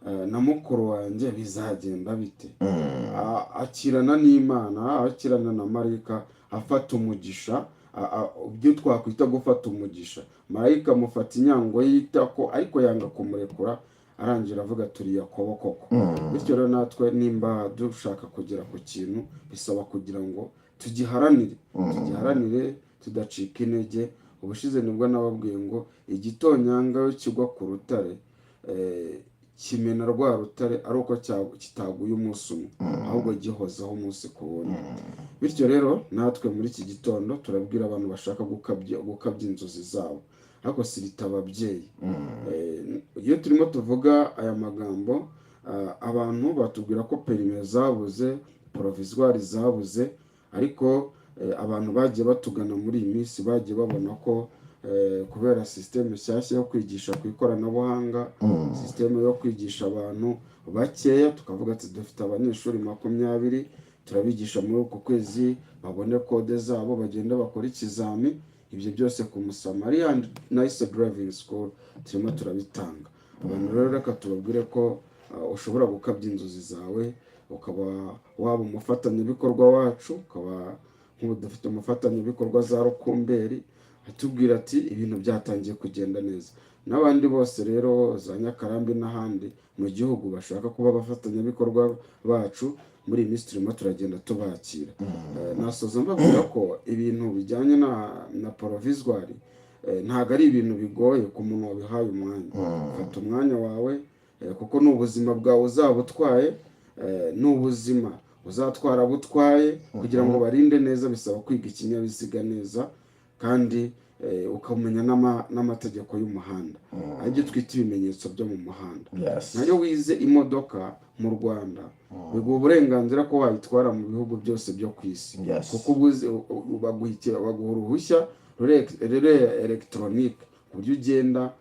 na mukuru wanjye bizagenda bite?" Akirana n'Imana, akirana na marayika, afata umugisha, ibyo twakwita gufata umugisha. Marayika amufata inyango y'itako, ariko yanga kumurekura. Arangira avuga: "Turi Yakobo koko." Bityo rero natwe nimba dushaka kugera ku kintu, bisaba kugira ngo tugiharanire, tugiharanire tudacika intege. Ubushize nibwo nababwiye ngo igitonyanga iyo kigwa ku rutare, kimena rwa rutare ari uko kitaguye umunsi umwe, ahubwo gihozaho umunsi ku wundi. Bityo rero natwe muri iki gitondo turabwira abantu bashaka gukabya inzozi zabo, ariko surtout ababyeyi. Iyo turimo tuvuga aya magambo, abantu batubwira ko permis zabuze, provisoire zabuze, ariko abantu bagiye batugana muri iyi minsi bagiye babona ko kubera système nshyashya yo kwigisha ku ikoranabuhanga, système yo kwigisha abantu bakeya, tukavuga ati dufite abanyeshuri 20, turabigisha muri uku kwezi, babone code zabo, bagende bakore ikizami. Ibyo byose ku Musamariya and Nice Driving School turimo turabitanga. Abantu rero, reka tubabwire ko ushobora gukabya inzozi zawe, ukaba waba umufatanyabikorwa wacu, ukaba nk'ubu dufite umufatanyabikorwa za Rukumberi, atubwira ati ibintu byatangiye kugenda neza. N'abandi bose rero za Nyakarambi n'ahandi mu gihugu bashaka kuba abafatanyabikorwa bacu, muri iyi minsi turimo turagenda tubakira. Nasoza mbabwira ko ibintu bijyanye na provisoire ntabwo ari ibintu bigoye ku muntu wabihaye umwanya. Fata umwanya wawe, kuko ni ubuzima bwawe uzaba utwaye, ni ubuzima uzatwara abo utwaye. Kugira ngo barinde neza bisaba kwiga ikinyabiziga neza, kandi ukamenya n'amategeko y'umuhanda, aribyo twita ibimenyetso byo mu muhanda. Nayo wize imodoka mu Rwanda biguha uburenganzira ko wayitwara mu bihugu byose byo ku isi, kuko ubuze baguha uruhushya ruri électronique, ku buryo ugenda,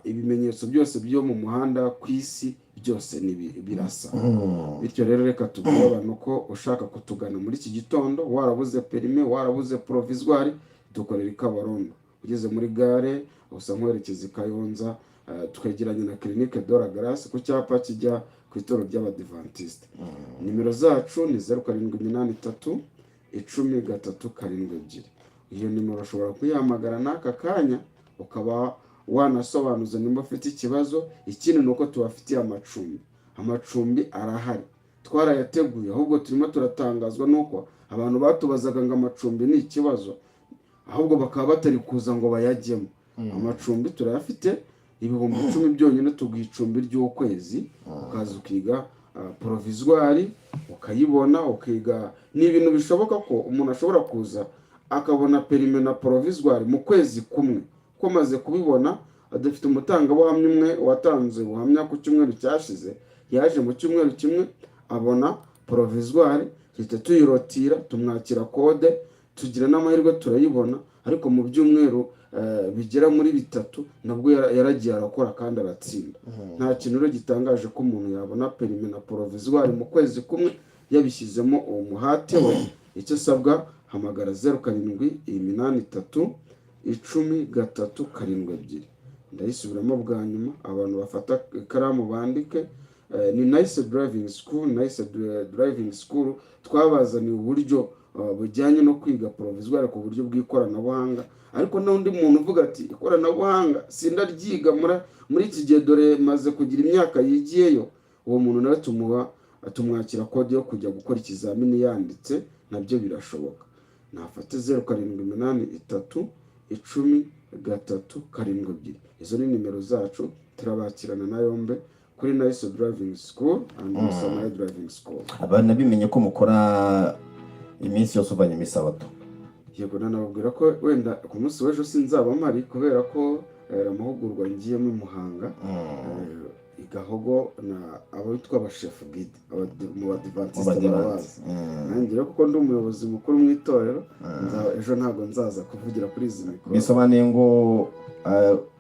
ibimenyetso byose byo mu muhanda ku isi byose ni birasa. Bityo rero reka tubwire abantu ko ushaka kutugana muri iki gitondo, warabuze permis, warabuze provisoire, dukorera i Kabarondo. Ugeze muri gare usa nk'uwerekeza i Kayonza, twegeranye na Clinique de la Grâce, ku cyapa kijya ku itorero ry'Abadivantisite. Nimero zacu ni 0783 10 372. Iyo nimero ushobora kuyihamagara n'aka kanya, ukaba wanasobanuza nimba ufite ikibazo. Ikindi ni uko tubafitiye amacumbi. Amacumbi arahari, twarayateguye. Ahubwo turimo turatangazwa n'uko abantu batubazaga ngo amacumbi ni ikibazo, ahubwo bakaba batari kuza ngo bayajyemo. Amacumbi turayafite, 10,000 byonyine tuguha icumbi ry'ukwezi, ukaza ukiga provisoire ukayibona, ukiga. Ni ibintu bishoboka ko umuntu ashobora kuza akabona permis na provisoire mu kwezi kumwe, ko amaze kubibona. Dufite umutangabuhamya umwe watanze ubuhamya ku cyumweru cyashize. Yaje mu cyumweru kimwe abona provisoire, duhita tuyirotira, tumwakira code, tugira n'amahirwe turayibona. Ariko mu byumweru bigera muri 3 nabwo yaragiye arakora kandi aratsinda. Nta kintu rero gitangaje ko umuntu yabona permis na provisoire mu kwezi kumwe yabishyizemo uwo muhate we. Icyo asabwa, hamagara 0783 10 372. Ndayisubiramo bwa nyuma, abantu bafata ikaramu bandike. Ni Nice Driving School. Nice Driving School twabazaniye uburyo bujyanye no kwiga provisoire ku buryo bw'ikoranabuhanga. Ariko n'undi muntu uvuga ati ikoranabuhanga sindaryiga muri iki gihe, dore maze kugira imyaka yigiyeyo, uwo muntu nawe tumuha, tumwakira code yo kujya gukora ikizamini yanditse, nabyo birashoboka. Nafate 0783 10 372. Izo ni nimero zacu, turabakirana na yombe kuri Nice Driving School and Musamariya Driving School. Abantu bimenye ko mukora iminsi yose uvanye imisabato. Yego, nanababwira ko wenda ku munsi w'ejo sinzaba mpari, kubera ko amahugurwa ngiyemo i Muhanga, i Gahogo, na abitwa abashefu guide mu Badivantiste barabazi. Nanjye rero kuko ndi umuyobozi mukuru mu itorero, ejo ntabwo nzaza kuvugira kuri izi mikoro. Bisobanuye ngo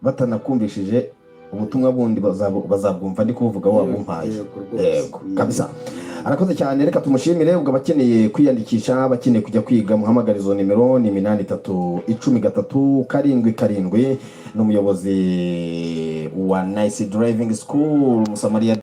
batanakumvishije ubutumwa bundi bazabwumva ndi kubuvuga wabumpaye. Yego rwose. Yego kabisa, arakoze cyane, reka tumushimire. Ubwo abakeneye kwiyandikisha, abakeneye kujya kwiga, muhamagare izo nimero, ni 83 10 3 7. Ni umuyobozi wa Nice Driving School, Musamariya.